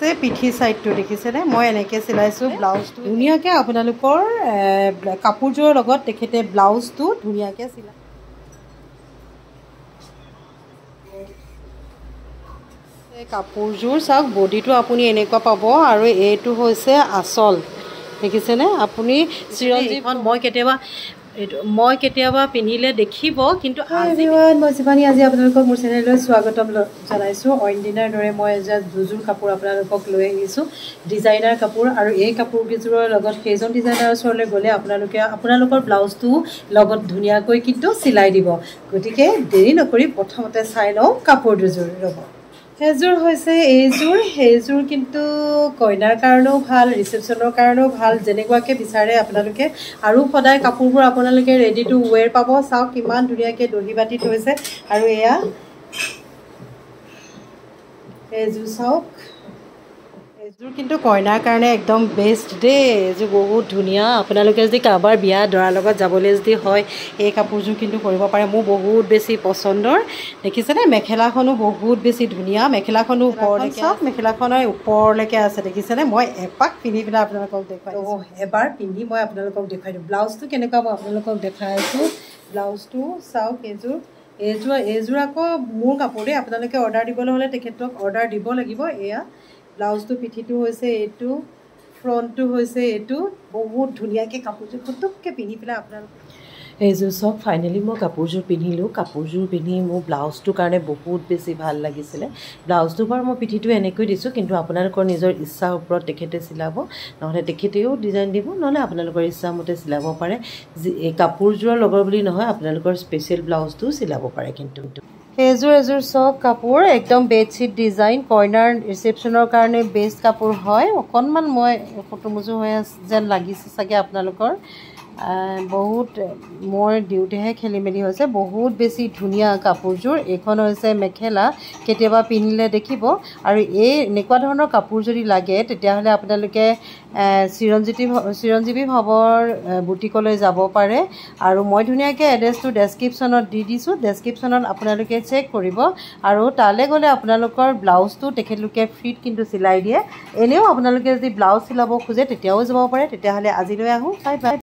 হৈছে পিঠি সাইডটো দেখিছেনে মই এনেকৈ চিলাইছো ব্লাউজটো ধুনীয়াকৈ আপোনালোকৰ কাপোৰযোৰৰ লগত তেখেতে ব্লাউজটো ধুনীয়াকৈ চিলাই কাপোৰযোৰ চাওক বডিটো আপুনি এনেকুৱা পাব আৰু এইটো হৈছে আচল দেখিছেনে আপুনি চিৰঞ্জীৱন মই কেতিয়াবা পিন্ধিলে দেখিব কিন্তু আজি মই শিৱানী আজি আপোনালোকক মোৰ চেনেললৈ স্বাগতম জনাইছো। অইন দিনাৰ দৰে মই এযোৰ দুযোৰ কাপোৰ আপোনালোকক লৈ আহিছো, ডিজাইনাৰ কাপোৰ। আৰু এই কাপোৰকেইযোৰৰ লগত সেইজন ডিজাইনাৰৰ ওচৰলৈ গ'লে আপোনালোকে আপোনালোকৰ ব্লাউজটো লগত ধুনীয়াকৈ কিন্তু চিলাই দিব। গতিকে দেৰি নকৰি প্ৰথমতে চাই লওঁ কাপোৰ দুযোৰ। ৰ'ব, সেইযোৰ হৈছে এইযোৰ। সেইযোৰ কিন্তু কইনাৰ কাৰণেও ভাল, ৰিচেপশ্যনৰ কাৰণেও ভাল, যেনেকুৱাকৈ বিচাৰে আপোনালোকে। আৰু সদায় কাপোৰবোৰ আপোনালোকে ৰেডি টু ৱেৰ পাব। চাওক কিমান ধুনীয়াকৈ দহি বাতি থৈছে। আৰু এয়া এইযোৰ চাওক, এইযোৰ কিন্তু কইনাৰ কাৰণে একদম বেষ্ট দেই। এইযোৰ বহুত ধুনীয়া। আপোনালোকে যদি কাৰোবাৰ বিয়া দৰাৰ লগত যাবলৈ যদি হয় এই কাপোৰযোৰ কিন্তু কৰিব পাৰে। মোৰ বহুত বেছি পচন্দৰ। দেখিছেনে মেখেলাখনো বহুত বেছি ধুনীয়া। মেখেলাখনো ওপৰলৈকে চাওক, মেখেলাখনৰ ওপৰলৈকে আছে। দেখিছেনে মই এপাক পিন্ধি পেলাই আপোনালোকক দেখুৱাই দিছোঁ। এবাৰ পিন্ধি মই আপোনালোকক দেখুৱাই দিওঁ ব্লাউজটো কেনেকুৱা। মই আপোনালোকক দেখাই আছোঁ ব্লাউজটো। চাওক এইযোৰ এইযোৰ আকৌ মোৰ কাপোৰ দেই। আপোনালোকে অৰ্ডাৰ দিবলৈ হ'লে তেখেতক অৰ্ডাৰ দিব লাগিব। এয়া ব্লাউজটো পিঠিটো হৈছে এইটো, ফ্ৰণ্টটো হৈছে এইটো। বহুত ধুনীয়াকৈ কাপোৰযোৰ পুতুককৈ পিন্ধি পেলাই আপোনালোক এইযোৰ চাওক। ফাইনেলি মই কাপোৰযোৰ পিন্ধিলোঁ। কাপোৰযোৰ পিন্ধি মোৰ ব্লাউজটোৰ কাৰণে বহুত বেছি ভাল লাগিছিলে। ব্লাউজটো বাৰু মই পিঠিটো এনেকৈ দিছোঁ, কিন্তু আপোনালোকৰ নিজৰ ইচ্ছাৰ ওপৰত তেখেতে চিলাব, নহ'লে তেখেতেও ডিজাইন দিব, নহ'লে আপোনালোকৰ ইচ্ছামতে চিলাব পাৰে। এই কাপোৰযোৰৰ লগৰ বুলি নহয়, আপোনালোকৰ স্পেচিয়েল ব্লাউজটোও চিলাব পাৰে। কিন্তু সেইযোৰ এযোৰ চব কাপোৰ একদম বেডশ্বীট ডিজাইন, কইনাৰ ৰিচেপশ্যনৰ কাৰণে বেষ্ট কাপোৰ হয়। অকণমান মই ফটো মোজো হৈ আছে যেন লাগিছে চাগে আপোনালোকৰ। বহুত মই দিওঁতেহে খেলি মেলি হৈছে। বহুত বেছি ধুনীয়া কাপোৰযোৰ। এইখন হৈছে মেখেলা, কেতিয়াবা পিন্ধিলে দেখিব। আৰু এই এনেকুৱা ধৰণৰ কাপোৰ যদি লাগে তেতিয়াহ'লে আপোনালোকে চিৰঞ্জীৱী ভৱৰ বুটিকলৈ যাব পাৰে। আৰু মই ধুনীয়াকৈ এড্ৰেছটো ডেছক্ৰিপশ্যনত দি দিছোঁ, ডেছক্ৰিপশ্যনত আপোনালোকে চেক কৰিব। আৰু তালৈ গ'লে আপোনালোকৰ ব্লাউজটো তেখেতলোকে ফ্ৰীত কিন্তু চিলাই দিয়ে। এনেও আপোনালোকে যদি ব্লাউজ চিলাব খোজে তেতিয়াও যাব পাৰে। তেতিয়াহ'লে আজিলৈ আহোঁ, বাই বাই।